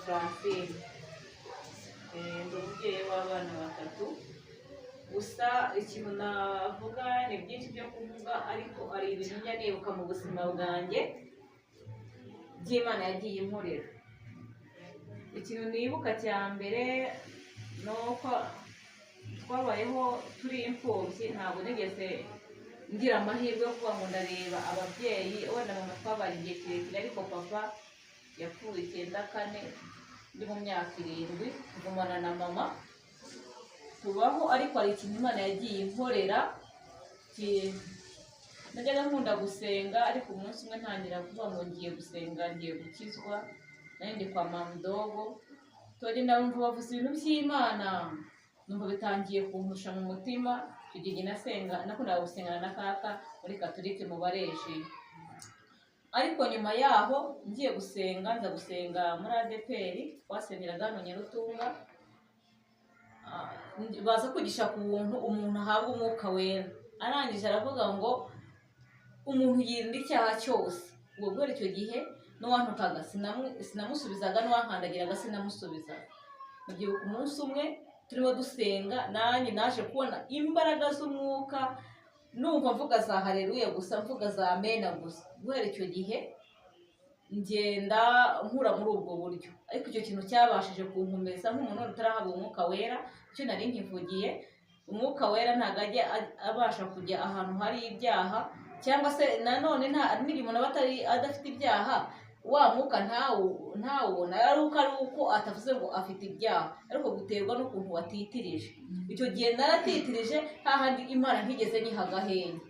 Francine. Ndi umubyeyi w'abana batatu. Gusa ikintu navuga ni byinshi byo kuvuga, ariko hari ibintu njya nibuka mu buzima bwanjye by'Imana yagiye inkorera. Ikintu nibuka cya mbere ni uko twabayeho turi imfubyi. Ntabwo nigeze ngira amahirwe yo kuba ngo ndareba ababyeyi. Wenda mama twabaye igihe kirekire, ariko papa yapfuye 94 ndi mu myaka 7, tugumana na mama tubaho. Ariko hari ikintu Imana yagiye inkorera. Najyaga nkunda gusenga, ariko umunsi umwe ntangira kuvuga ngo ngiye gusenga, ngiye gukizwa. Nari ndi kwa mamudogo, turagenda, numva bavuze ibintu by'Imana, numva bitangiye kumpusha mu mutima. Icyo gihe njye nasenga, nakundaga gusengana na kaka muri Katolike mu bareji. Ariko nyuma yaho ngiye gusenga, nza gusenga muri ADEPR, twasengeraga hano Nyarutunga. Baza kwigisha ku buntu umuntu ahabwa Umwuka Wera. Arangije aravuga ngo umuntu yirinda icyaha cyose. Ubwo guhera icyo gihe n'uwantukaga sinamusubizaga, n'uwankandagiraga sinamusubizaga. Ndabyibuka umunsi umwe turimo dusenga, nanjye naje kubona imbaraga z'umwuka, numva mvuga za haleluya gusa, mvuga za amena gusa. Guhera icyo gihe ngenda nkura muri ubwo buryo. Ariko icyo kintu cyabashije kunkomeza nk'umuntu utarahabwa Umwuka Wera. Icyo nari nkivugiye, Umwuka Wera ntabwo ajya abasha kujya ahantu hari ibyaha, cyangwa se nanone nta n'igihe umuntu aba atari adafite ibyaha, wa mwuka ntawubona ari uko atavuze ngo afite ibyaha, ariko guterwa n'ukuntu watitirije. Icyo gihe naratitirije hahandi Imana ntigeze nyiha agahenge.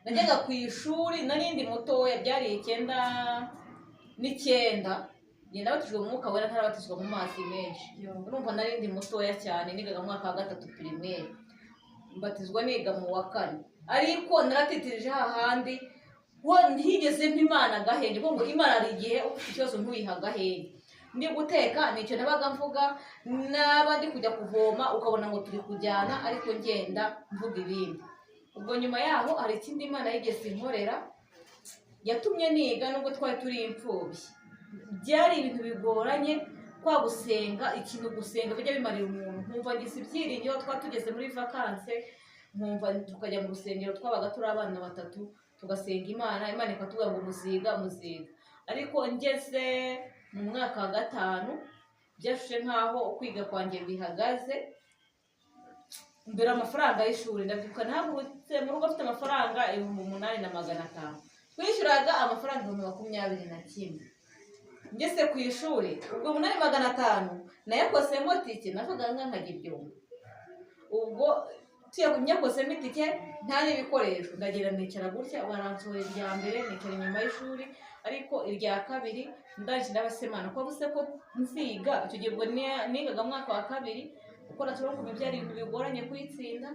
Najyaga ku ishuri, nari ndi mutoya, byari 99, ngenda batijwe mu Mwuka Wera, ntarabatizwa mu mazi menshi. Urumva nari ndi mutoya cyane, nigaga mu mwaka wa gatatu primaire, mbatizwa niga mu wa kane. Ariko naratitirije hahandi ho ntigeze mpa Imana agahenge, kuko ngo Imana hari igihe ufite ikibazo ntuyihe agahenge. Ndi guteka nicyo nabaga mvuga, naba ndi kujya kuvoma ukabona ngo turi kujyana, ariko ngenda mvuga ibindi. Ubwo nyuma yaho hari ikindi Imana yigeze inkorera yatumye niga nubwo twari turi imfubyi. Byari ibintu bigoranye kwa gusenga, ikintu gusenga bijya bimarira umuntu, nkumva ngize ibyiringiro. Twari tugeze muri vacances, nkumva tukajya mu rusengero, twabaga turi abana batatu, tugasenga Imana, Imana ikatubwira ngo muziga, muziga. Ariko ngeze mu mwaka wa gatanu byashushe nk'aho kwiga kwanjye bihagaze mbere. Amafaranga y'ishuri, ndabyibuka nahagurutse mu rugo afite amafaranga 8500, twishyuraga amafaranga 21,000. Ngeze ku ishuri, ubwo 8500 nayakosemo tike, navuga nka nkajya ibyumba. Ubwo nyakosemo itike nta n'ibikoresho, ndagenda nicara gutya, baransohora irya mbere, nicara inyuma y'ishuri. Ariko irya kabiri ndaje ndabasemana ko buse ko nziga. Icyo gihe ubwo nigaga mu mwaka wa kabiri, gukora tronc commun byari ibintu bigoranye kuyitsinda.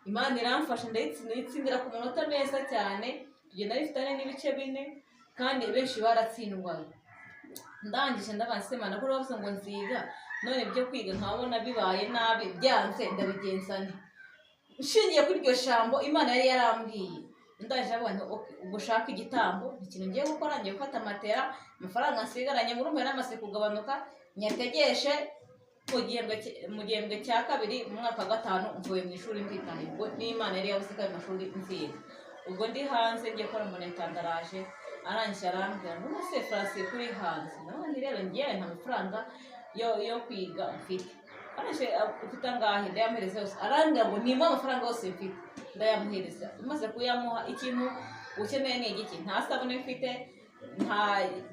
Imana iramfasha ndayitsinda, itsindira ku manota meza cyane, tugenda rifite 4.4, kandi benshi baratsindwaga. Ndangije ndabasemana ko bavuze ngo nziga, none ibyo kwiga nkabona bibaye nabi, byanze, ndabigenza nte? Nshingiye kuri iryo jambo Imana yari yarambwiye, ndaje ndavuga nti: "Okay, ubwo ushaka igitambo, ikintu ngiye gukora, ngiye gufata matera, amafaranga nsigaranye muri umwe n'amase kugabanuka, nyategeshe mu gihembwe cya kabiri mu mwaka wa gatanu." Mvuye mu ishuri nditaye, ubwo n'Imana yari yabuze ko ayo mashuri nziga. Ubwo ndi hanze ngiye gukora, mbona itandaraje. Arangije arambwira ngo: "None se Francine, kuri hanze?" Nawe nti: "Rero ngiye nta mafaranga yo kwiga mfite." Arangije: "Ufite angahe?" Ndayamuhereza yose. Arambwira ngo nimuhe amafaranga yose mfite, ndayamuhereza. Maze kuyamuha: "Ikintu ukeneye ni igiki?" "Nta sabune mfite, nta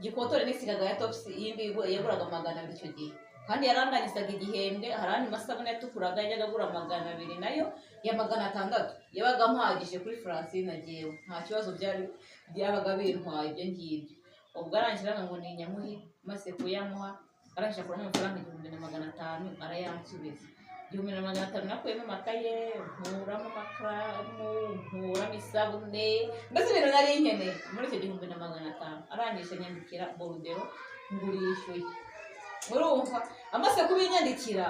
gikotore nisigaga ya Topsy." Iyi ngiyi yaguraga 200 icyo gihe, kandi yarandangizaga igihembwe. Hari andi masabune yatukuraga yajyaga agura 200, nayo ya 600 yabaga ampagije kuri Francine agewe, nta kibazo byari byabaga bintwaye ibyo ngibyo. Ubwo arangije aravuga ngo ni nyamuhe. Maze kuyamuha, arangije akuramo amafaranga 1500 arayansubiza. 1500 nakuyemo amakaye, nkuramo amakaramu, nkuramo isabune, mbese ibintu nari nkeneye muri icyo 1500. Arangije nyandikira borudero ngurishyuye. Urumva amaze kubinyandikira,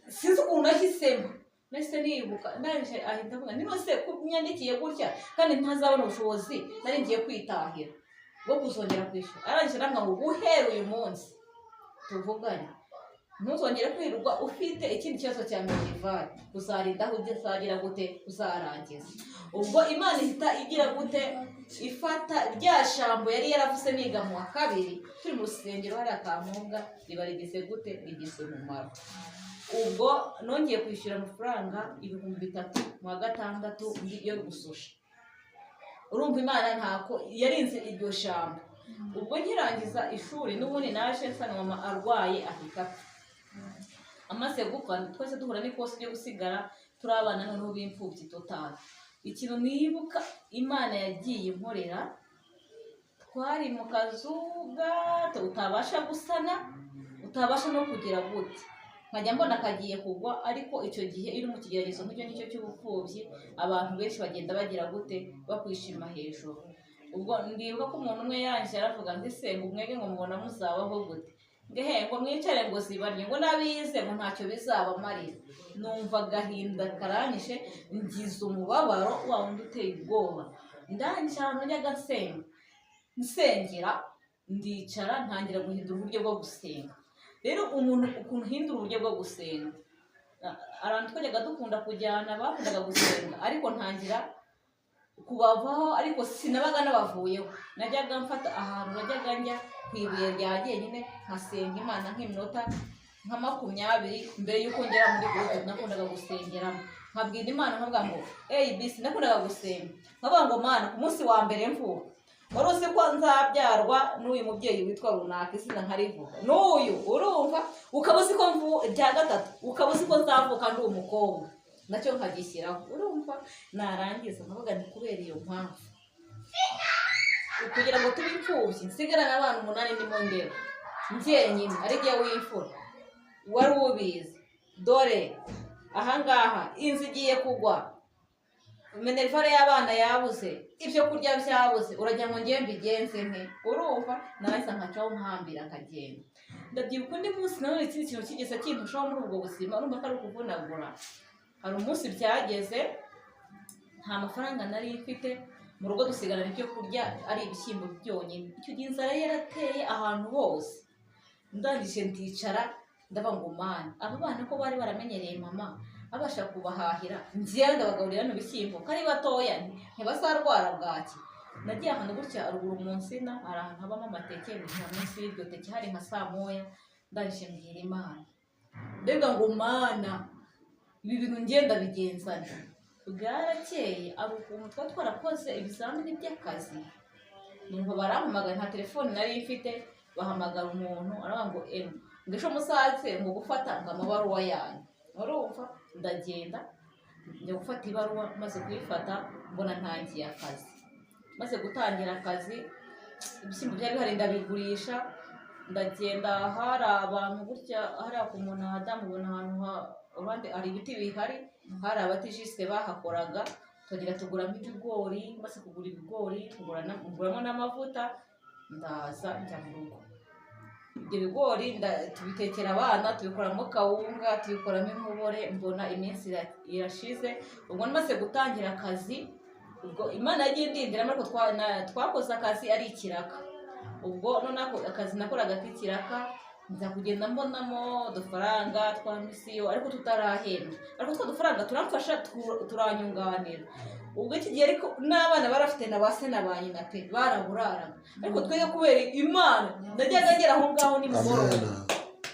sinzi ukuntu nahisemo, nahise nibuka. Ndangije ahita avuga: "Niba se kunyandikiye gutya kandi ntazabona ubushobozi nari ngiye kwitahira bwo kuzongera kwishyura?" Arangije arambwira ngo guhera uyu munsi tuvuganye, ntuzongere kwirirwa ufite ikindi kibazo cya minerivare, uzarinda aho uzagira gute, uzarangiza. Ubwo Imana ihita igira gute, ifata rya jambo yari yaravuze niga mu wa kabiri turi mu rusengero hariya Kampanga, riba rigize gute, rigize umumaro. Ubwo nongeye kwishyura amafaranga 3000 mu wa gatandatu yo gususha. Urumva Imana ntako yarinze iryo jambo. Ubwo nkirangiza ishuri n'ubundi naje nsanga mama arwaye, ahita apfa. Amaze gupfa, twese duhura n'ikosi ryo gusigara turi abana noneho b'imfubyi total. Ikintu nibuka Imana yagiye inkorera, twari mu kazu gato utabasha gusana, utabasha no kugira gute, nkajya mbona kagiye kugwa. Ariko icyo gihe iyo uri mu kigeragezo nk'icyo ngicyo cy'ubupfubyi, abantu benshi bagenda bagira gute, bakwishima hejuru. Ubwo ndibuka ko umuntu umwe yarangije aravuga ngo ese ngo mwege ngo mubona muzabaho gute, ngo ehe, ngo mwicare ngo zibarye, ngo n'abize ngo ntacyo bizabamarira. Numva agahinda karanyishe, ngize umubabaro wa wundi uteye ubwoba. Ndangije ahantu njyaga nsenga nsengera, ndicara ntangira guhindura uburyo bwo gusenga. Rero umuntu ukuntu uhindura uburyo bwo gusenga, abantu twajyaga dukunda kujyana bakundaga gusenga, ariko ntangira kubavaho, ariko sinabaga nabavuyeho. Najyaga mfata ahantu najyaga njya ku ibuye rya jyenyine, nkasenga Imana nk'iminota nka 20 mbere y'uko ngera muri groupe nakundaga gusengeramo, nkabwira Imana, nkavuga ngo ABC. Nakundaga gusenga nkavuga ngo: "Mana, ku munsi wa mbere mvuka wari uzi ko nzabyarwa n'uyu mubyeyi witwa runaka," izina nkarivuga, "n'uyu, urumva, ukaba uzi ko mvu rya gatatu, ukaba uzi ko nzavuka ndi umukobwa," nacyo nkagishyiraho, urumva. Narangiza nkavuga nti: "Kubera iyo mpamvu, kugira ngo tube imfubyi, nsigarane abana 8 ndimo ndeba njyenyine, ari jye w'imfura, wari ubizi. Dore ahangaha inzu igiye kugwa, minerivare y'abana yabuze, ibyo kurya byabuze, uragira ngo ngiye mbigenze nte?" Urumva, narangiza nkacaho nkambira nkagenda. Ndabyibuka undi munsi nanone ikindi kintu kigeze kintushaho muri ubwo buzima, urumva ko ari ukuvunagura. Hari umunsi byageze nta mafaranga nari mfite mu rugo, dusigarana ibyo kurya ari ibishyimbo byonyine. Icyo gihe inzara yarateye ahantu hose. Ndangije ndicara, ndavuga ngo: "Mana, aba bana ko bari baramenyereye mama abasha kubahahira, njyewe ndabagaburira bino bishyimbo ko ari batoya, ntibazarwara bwaki?" Nagiye ahantu gutya ruguru mu nsina, hari ahantu habamo amateke, nicara munsi y'iryo teke, hari nka saa moya. Ndangije mbwira Imana, mbega ngo: "Mana, ibi bintu ngenda bigenzana." Bwarakeye, ari ukuntu tuba twarakoze ibizamini by'akazi, numva barampamagaye. Nta telefone nari mfite. Bahamagara umuntu, aravuga ngo: "Emu, ngo ejo musaze ngo gufata ngo amabaruwa yanyu." Urumva, ndagenda njya gufata ibaruwa. Maze kuyifata, mbona ntangiye akazi. Maze gutangira akazi, ibishyimbo byari bihari ndabigurisha. Ndagenda, hari abantu gutya hariya ku munada, mubona ahantu uruhande hari ibiti bihari, hari abatijisite bahakoraga, tugira tuguramo ibigori. Maze kugura ibigori, nguramo n'amavuta, ndaza njya mu rugo. Ibyo bigori tubitekera abana, tubikoramo kawunga, tubikoramo inkubore. Mbona iminsi irashize. Ubwo maze gutangira akazi, ubwo Imana yagiye indindiramo, ariko twakoze akazi ari ikiraka. Ubwo none ako akazi nakoraga k'ikiraka, nza kugenda mbonamo udufaranga twa misiyo, ariko tutarahembwa, ariko utwo dufaranga turamfasha, turanyunganira. Ubwo iki gihe ariko n'abana barafite na ba se na ba nyina pe, baraburaraga, ariko twebwe kubera Imana najyaga ngera aho ngaho nimugoroba,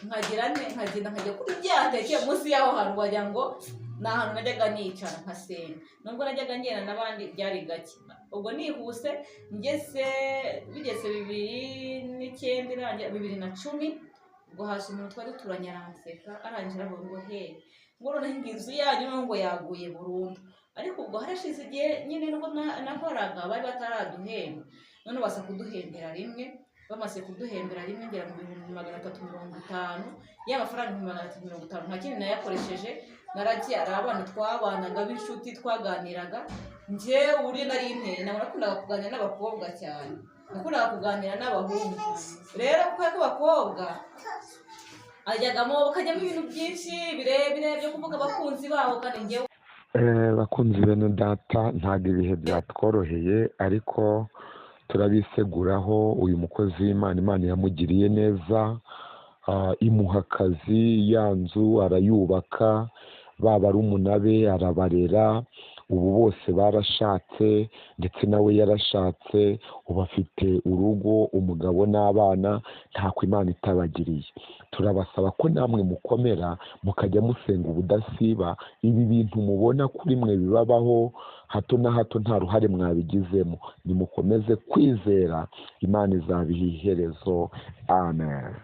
nkagira nte, nkagenda nkajya kuri byatekeye munsi y'aho hantu, wagira ngo ni ahantu najyaga nicara nkasenga, nubwo najyaga ngenda n'abandi byari gake. Ubwo nihuse, ngeze bigeze 2009 irangira, 2010, ubwo haza umuntu twari duturanye, aranseka, arangira avuga ngo: "He," ngo: "noneho ngo inzu yanyu noneho ngo yaguye burundu." Ariko ubwo harashize igihe nyine, nubwo nakoraga bari bataraduhemba, none baza kuduhembera rimwe. Bamaze kuduhembera rimwe, ngera mu 350,000. Ya mafaranga 350,000 nta kindi nayakoresheje. Naragiye, hari abana twabanaga b'inshuti twaganiraga. Njyewe uburyo nari nteye, ntabwo nakundaga kuganira n'abakobwa cyane, nakundaga kuganira n'abahungu. Rero kubera ko abakobwa ajyagamo bakajyamo ibintu byinshi birebire byo kuvuga abakunzi babo, kandi njyewe Bakunzi bene data, ntabwo ibihe byatworoheye, ariko turabiseguraho. Uyu mukozi w'Imana, Imana yamugiriye neza. imuha akazi, ya nzu arayubaka, ba barumuna be arabarera, ubu bose barashatse, ndetse nawe yarashatse, ubu afite urugo, umugabo n'abana, ntako Imana itabagiriye. Turabasaba ko namwe mukomera, mukajya musenga ubudasiba, ibi bintu mubona kuri mwe bibabaho hato na hato nta ruhare mwabigizemo. Nimukomeze kwizera, Imana izabiha iherezo. Amen.